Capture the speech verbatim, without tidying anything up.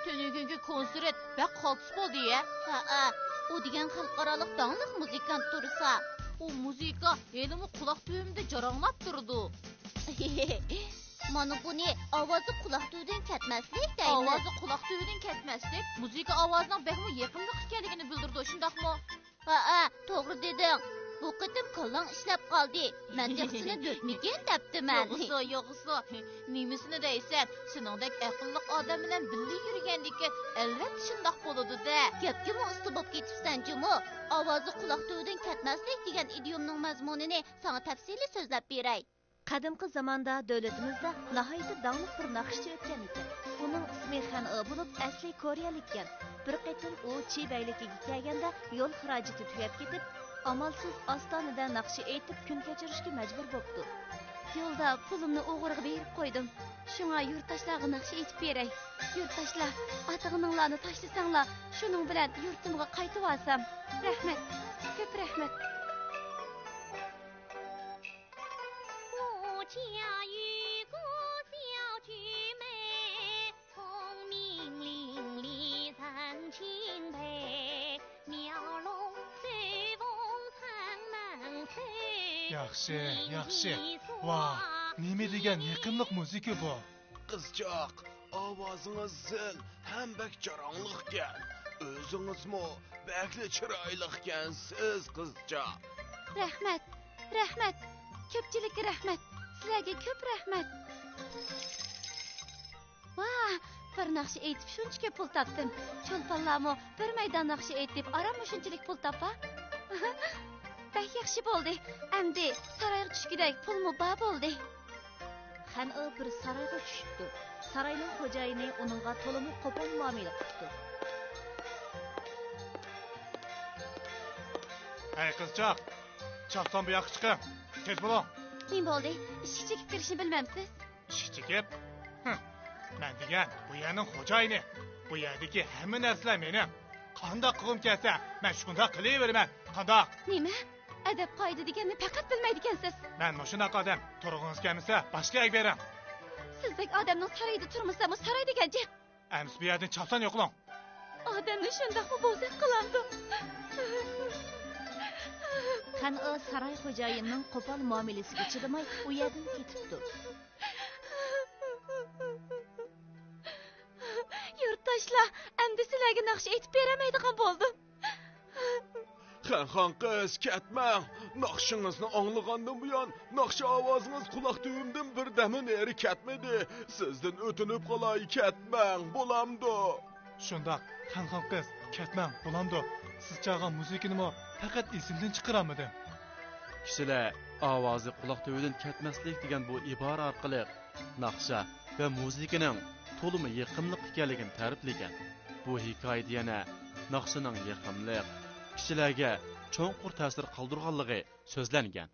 تۈنۈگۈنكى كونسېرت بەك قالتىس بولدى يە. ھەئە، ئۇ دېگەن خەلقئارالىق داڭلىق مۇزىكانت تۇرسا. ئۇ مۇزىكا ھېلىمۇ قۇلاق تۈۋىمدە جاراڭلاپ تۇرىدۇ. مانا بۇنى ئاۋازى قۇلاق تۈۋىدىن كەتمەسلىك دەيمىز. ئاۋازى قۇلاق تۈۋىدىن كەتمەسلىك مۇزىكا ئاۋازىنىڭ بەكمۇ يېقىملىق ئىكەنلىكىنى بىلدۈرىدۇ، شۇنداقمۇ؟ ھەئە، توغرا دېدىڭ. بۇ قېتىم كاللاڭ ئىشلەپ قالدى. مەن تېخىسىنى دۆتمىگىن دەپتىمەن. يوغىسۇ، يوغىسۇ. نېمىسىنى دەيسەن؟ سېنىڭدەك ئەقىللىق ئادەم بىلەن بىللە يۈرگەندىكىن، ئەلۋەتتە شۇنداق بولىدۇ-دە. گەپكىمۇ ئۇستا بولۇپ كېتىپسەن جۇمۇ. ئاۋازى قۇلاق تۈۋىدىن كەتمەسلىك دېگەن ئىدىيومنىڭ مەزمۇنىنى ساڭا تەپسىلىي سۆزلەپ بېرەي. قەدىمكى زاماندا دۆلىتىمىزدە ناھايىتى داڭلىق بىر ناخشىچى ئۆتكەن ئىكەن. ئۇنىڭ ئىسمى خەنئې بولۇپ، ئەسلى كورېيەلىك ئىكەن. بىر قېتىم ئۇ چى بەگلىكىگە كەلگەندە يول خىراجىتى تۈگەپ كېتىپ، ئامالسىز ئاستانىدە ناخشا ئېيتىپ كۈن كەچۈرۈشكە مەجبۇر بوپتۇ. يولدا پۇلۇمنى ئوغرىغا بېرىپ قويدۇم. شۇڭا يۇرتداشلارغا ناخشا ئېيتىپ بېرەي. يۇرتداشلار، ئاتىغىنىڭلارنى تاشلىساڭلار، شۇنىڭ بىلەن يۇرتۇمغا قايتىۋالسام. رەھمەت، كۆپ رەھمەت. ياخشى، ياخشى. ۋاھ، نېمە دېگەن يېقىملىق مۇزىكا بۇ. قىزچاق، ئاۋازىڭىز زىل ھەم بەك جاراڭلىقكەن. ئۆزىڭىزمۇ بەكلا چىرايلىقكەنسىز، قىزچاق. رەھمەت، رەھمەت، كۆپچىلىككە رەھمەت، سىلەرگە كۆپ رەھمەت. ۋاھ، بىر ناخشا ئېيتىپ شۇنچە كۆپ پۇل تاپتىم. چولپانلارمۇ بىر مەيدان ناخشا ئېيتىپ ئاران مۇشۇنچىلىك پۇل تاپا. بەك ياخشى بولدى. ئەمدى سارايغا چۈشكۈدەك پۇلمۇ بار بولدى. خەنئې بىر سارايغا چۈشۈپتۇ. ساراينىڭ خوجايىنى ئۇنىڭغا تولىمۇ قوپال مۇئامىلە قىپتۇ. ھەي قىزچاق، چاپسان بۇ ياققا چىقىڭ. تېز بولۇڭ. نېمە بولدى؟ ئىشىك چېكىپ كىرىشنى بىلمەمسىز؟ ئىشىك چېكىپ؟ ھىم. مەن دېگەن بۇ يەرنىڭ خوجايىنى. بۇ يەردىكى ھەممە نەرسىلەر مېنىڭ. قانداق قىلغۇم كەلسە، مەن شۇنداق قىلىۋېرىمەن. قانداق؟ نېمە؟ ئەدەپ-قائىدە دېگەننى پەقەت بىلمەيدىكەنسىز. مەن مۇشۇنداق ئادەم. تۇرغۇڭىز كەلمىسە، باشقا يەرگە بېرىڭ. سىزدەك ئادەمنىڭ سارايدا تۇرمىسىمۇ ساراي دېگەن جىق. ئەمىسە بۇ يەردىن چاپسان يوقىلىڭ. ئادەمنى شۇنداقمۇ بوزەك قىلامدۇ؟ خەنئې ساراي خوجايىنىنىڭ قوپال مۇئامىلىسىگە چىدىماي، ئۇ يەردىن كېتىپتۇ. يۇرتداشلار، ئەمدى سىلەرگە ناخشا ئېيتىپ بېرەلمەيدىغان بولدۇم. خەنخان قىز، كەتمەڭ! ناخشىڭىزنى ئاڭلىغاندىن بۇيان، ناخشا ئاۋازىڭىز قۇلاق تۈۋىمدىن بىردەممۇ نېرى كەتمىدى. سىزدىن ئۆتۈنۈپ قالاي، كەتمەڭ، بولامدۇ؟ شۇنداق، خەنخان قىز، كەتمەڭ، بولامدۇ؟ سىز چالغان مۇزىكىنىمۇ پەقەت ئېسىمدىن چىقىرالمىدىم. كىشىلەر ئاۋازى قۇلاق تۈۋىدىن كەتمەسلىك دېگەن بۇ ئىبارە ئارقىلىق ناخشا ۋە مۇزىكىنىڭ تولىمۇ يېقىملىق ئىكەنلىكىنى تەرىپلىگەن. بۇ ھېكايىدە يەنە ناخشىنىڭ يېقىملىق، كىشىلەرگە چوڭقۇر تەسىر قالدۇرغانلىقى سۆزلەنگەن.